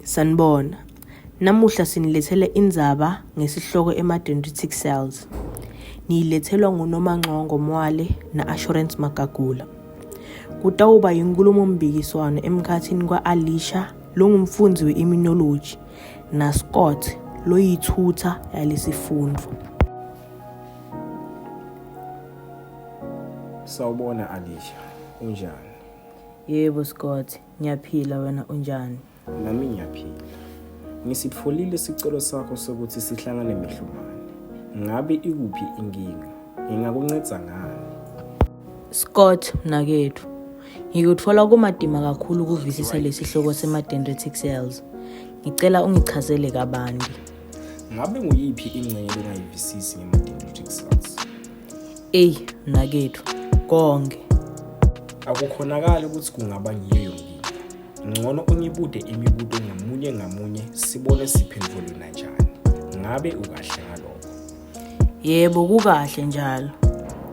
Sanibona. Namuhla sinilethele indzaba ngesihloko ema-dendritic cells. Niyilethelwa nguNomangcongo Mwale na-Assurance Magagula. Kutawuba yinkhulumompikiswano emkhatsini kwa-Alisha longumfundzi we-immunology naScott loyithutha yalesifundvo. Sawubona Alisha, unjani? Yebo Scott, ngiyaphila wena unjani? Nami ngiyaphila. Ngisitfolile sicelo sakho sokuthi sihlangane mehlomane. Ngabe ikuphi inkinga? Ngingakuncedza ngani? Scott, mnaketfu, ngikutfola kumatima kakhulu kuvisisa lesihloko sema-dendritic cells. Ngicela ungichazele kabanti. Ngabe nguyiphi ingcenye longayivisisi ngema-dendritic cells? Eyi, mnaketfu, konke. Akukhonakali ukuthi kungaba ngiyo yonke Ngcono ungibude imibuto ngamunye ngamunye sibone siphendvulana njani. Ngabe ukahle ngalokho? Yebo, kukahle njalo.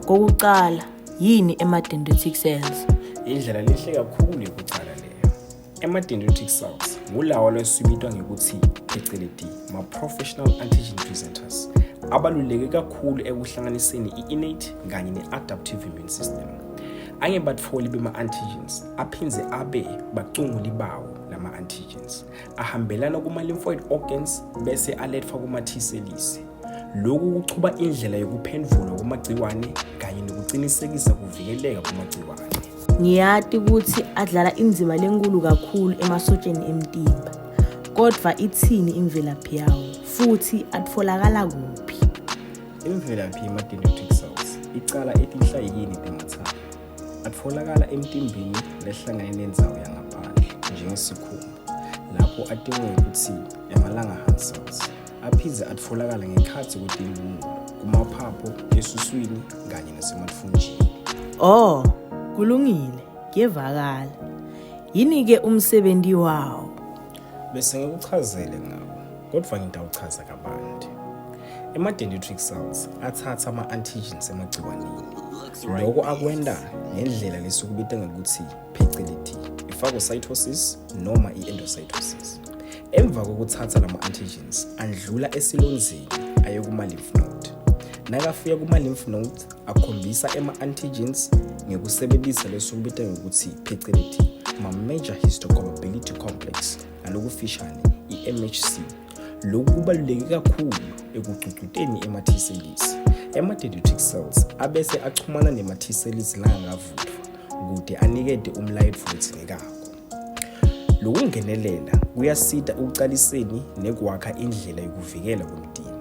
Kokucala, yini ema-dendritic cells? Indlela lehle kakhulu yekucala leyo. Ema-dendritic cells ngulawa lesibitwa ngekuthi pheceleti ma-professional antigen presenters abaluleke kakhulu ekuhlanganiseni i-innate kanye ne-adaptive immune system. Angebatfoli bema-antigens aphindze abe bacunguli bawo lama-antigens ahambelana kuma-lymphoid organs bese aletfwa kuma-T-cells. Lokhu kuchuba indlela yokuphendvula kumagciwane kanye nokucinisekisa kuvikeleka kumagciwane. Ngiyati ukuthi adlala indzima lenkulu kakhulu emasotsheni emtimba. Kodvwa itsini imvelaphi yawo futhi atfolakala kuphi? Imvelaphi yema-dendritic cells icala etinhlayiyeni temathambo. Atfolakala emtimbeni lehlangene nendzawo yangaphandle njengesikhumba, lapho atiwa ngekutsi ema-Langerhans cells. Aphindze atfolakala ngekhatsi kwetimpumulo, kumaphaphu, esuswini kanye nasematfunjini. Oh, kulungile, kuyevakala. Yini-ke umsebenti wawo? Bese ngikuchazele ngawo, kodvwa ngitawuchaza kabanti. Ema-dendritic cells atsatsa ama-antigens emagciwaneni. Loko akwenta ngendlela lesukubita ngekutsi pheceleti i-phagocytosis noma i-endocytosis. Emva kokutsatsa lama-antigens andlula esilonzeni aye kuma-lymph node. Nakafika kuma-lymph node akhombisa ema-antigens ngekusebentisa lesukubita ngekutsi pheceleti ma-major histocompatibility complex ngalokufishane i-MHC. Lokhu kubaluleke kakhulu ekugcugcuteni ema-T-cells. Ema-dendritic cells abese achumana nema-T-cells langakavuthwa kute anikete umlayeto lodzingekako. Lokungenelela kuyasita ekucaliseni nekwakha indlela yokuvikela kwemtimba.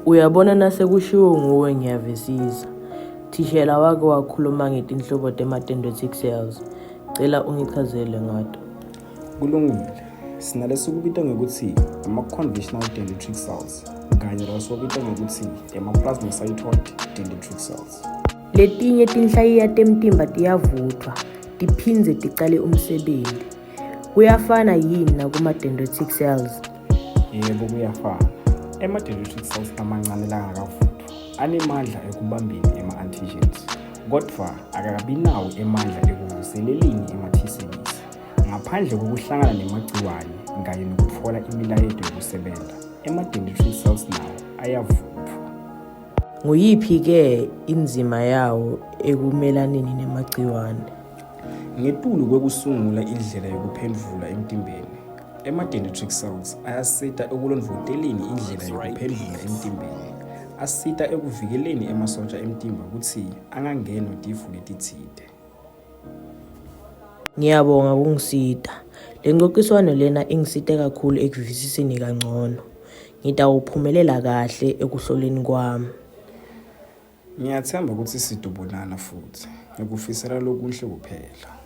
Uyabona nasekushiwo nguwe ngiyavisisa. Thishela wake wakhuluma ngetinhlobo tema-dendritic cells. Cela ungichazele ngato. Kulungile. Sinalesukubita ngekutsi ama-conventional dendritic cells kanye nalesukubita ngekutsi ema-plasmacytoid dendritic cells. Letinye tinhlayiya temtimba tiyavutfwa tiphindze ticale umsebenti. Kuyafana yini nakuma-dendritic cells? Yebo kuyafana. Ema-dendritic cells lamancane langakavuthwa anemandla ekubambeni ema-antigens, kodvwa akakabinawo emandla ekuvuseleleni ema-T-cells. Ngaphandle kokuhlangana nemagciwane kanye nokutfola imilayeto yokusebenta, ema-dendritic cells nawo ayavuthwa. Nguyiphi-ke indzima yawo ekumelaneni nemagciwane? Ngetulu kwekusungula indlela yokuphendvula emtimbeni, ema-dendritic cells ayasita ekulondvoteleni indlela yokuphendvula emtimbeni. Asita ekuvikeleni emasotja emtimba kutsi angangenwa tifo letitsite. Ngiyabonga kungisita. Le ncociswano lena ingisite kakhulu ekuvisiseni kangcono. Ngitawuphumelela kahle ekuhloleni kwami. Ngiyathemba ukuthi sidobonana futhi. Ngikufisela lokuhle kuphela.